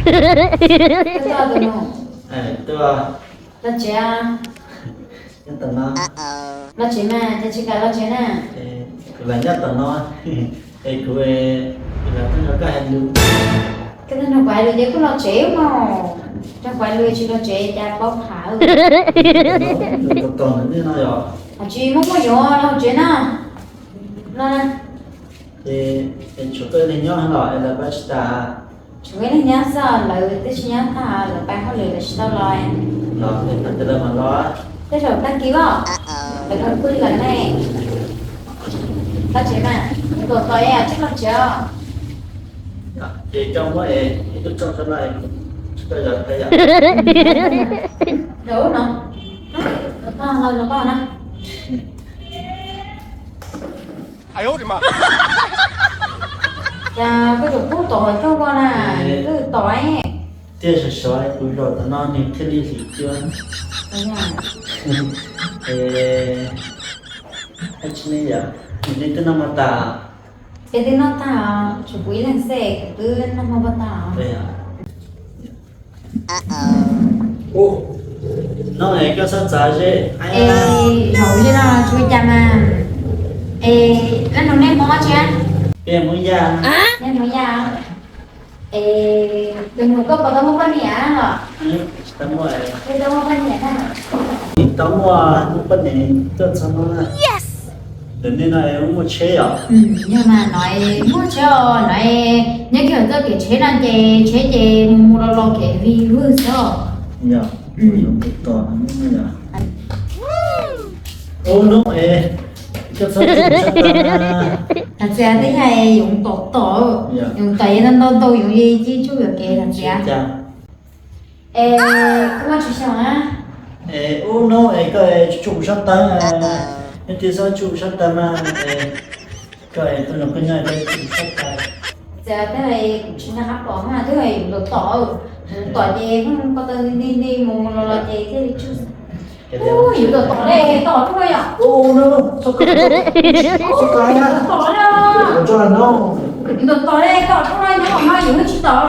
Tuaj, tuaj, tuaj. Los tsev. Nyob tom no. Los tsev mas, cas tsis kam los tsev na? Kuv lam nyob tom no, es kuv, kuv lam tuaj nrog koj hais lus. Koj tuaj nrog kuv hais lus ces kuj los tsev mas. Nrog kuv hais lus tsis los tsev cas paub phav. Tos ntawm nej no yom. Tsis muaj, muaj yuav los tsev na. No na. Es tshuav koj ib leeg nyob los es lawv pab tsis tas? Tshuav ib leeg nyob xwb, lawv twb tsis nyob tag, lawv pais hauj lwm lawv tsis tau los. Los es tag kis lawv mam los. Tej zaum tag kis os, lawv kawg kuj lawm ne. Los tsev mas, tuaj tos es tsij los tsev os. Ces koj muab es ib tug tshooj rau no, koj zov tau yom. Ua no, los koj, los koj na. Cas koj tseem pub tom hauv rooj ko na, koj tom. Tiaj sov sov kuv zov tom no nws thiaj li hliv cua. Es, tsis ne yom, nws twb noj mov tas. Es twb noj tag, tshuav kuv ib leeg xwb, kuv twb noj mov tag. Noj es koj txhob txav ze. Es zaum ze no tsis ua cas mas. Es lab nug nej Hmoob dab tsi? Peb Hmoob Yaj. Nej Hmoob Yaj. Es tus nus koj puas tau muaj poj niam los? Tsis tau muaj. Tsis tau muaj poj niam na. Tsis tau muaj, muaj poj niam tuaj txog no na. Ntawm nej no es muaj tsheb yom? Yog mas no es muaj tsheb os, no es nyob kiag txoj kev tsheb no ces tsheb ces mus mus los los kev vig vwg xwb os. Yog, tos no yom. Ub no es, koj txhob tsuj sab tas. Hais tias tej yam yoov tom tom, yoov tom ntau ntau yoov li ci tsuj yuam kev hais tias. Es koj muaj tsawg xyoo na? Es ub no es koj tsuj sab tas, nej twb txhob tsuj sab tas mas. Koj es koj zoo koj nyob koj tsuj sab tas. Txawm tias kuv tsis nco qab pom mas twb yoov tom tom, yoov tom ces ko taw nti nti mus mus los los ces thiaj li tsuj. Ub, yus tom tom le tom tuaj yom. Ub, no, no, txhob kov, txhob kov na. Tom le. Yus tom tom le tom tuaj nyob hauv no yus tsis tom.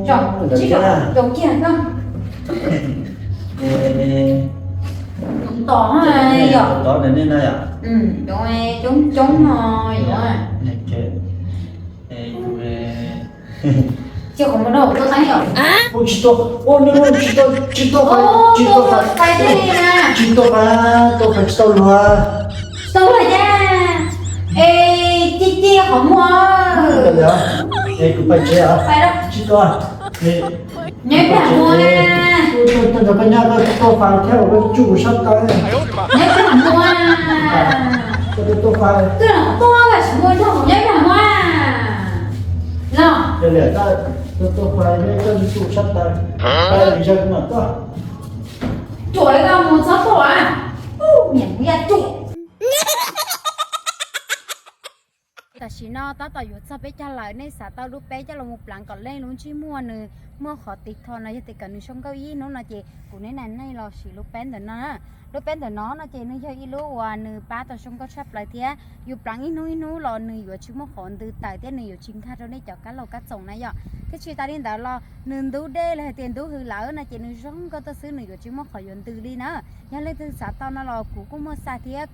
Tsom, tsis tom, tsom kiag koj. Tom yom. Tom ntawm nej no yom. Coob coob no yom. Cia qhov muag rau tuaj teeb yom. Ua tsis tau, ua no tsis tau, tsis tau fais, tsis tau fais, tsis tau fais, tau fais tsis tau luag. Tsis tau luag cas? Es cia cia qhov muag. Es kuv pais tsev os. Tsis tau. Nyob pem muag na. Tuaj nrog koj nyob koj tsis tau fais thiab los koj tsuj kuv sab taw. Nyob pem muag na. Koj tsis tau fais. Twb los tuaj los tsis muaj zog nyob pem muag na. Los. Koj tsis tau fais thiab koj tsis tsuj kuv sab taw. Fais li zog kuv mam tuaj. Tuaj ib mus txhob tuaj. Niam kuv ya tuaj. Tam sim no tab tom yuav txog peb caug lawm, nej xav tau lub peb coj los mus pleev kom leej lub ntsej muag nws muaj qhov tiv thom no, yog tias kom nws zoo nkauj ib hnub no ces kuv neb na nej los siv lub peb ntawm no. Lub peb ntawm no no ces nws yog ib lub uas nws pab tau zoo nkauj tshaj plaws thiab yus pleev ib hnub ib hnub los nws yuav tsis muaj qhov ntws tawm thiab nws yuav tsis nkag rau nej cov kab laug kab txoom na yom. Thiab tsis tas li ntawd los nws ntub dej los hais tias ntub hws lawm no ces nws zoo nkauj tuaj xwb, nws yuav tsis muaj qhov yuav ntws li na. Yog leej twg xav tau no los kuv kuj muaj xa thiab.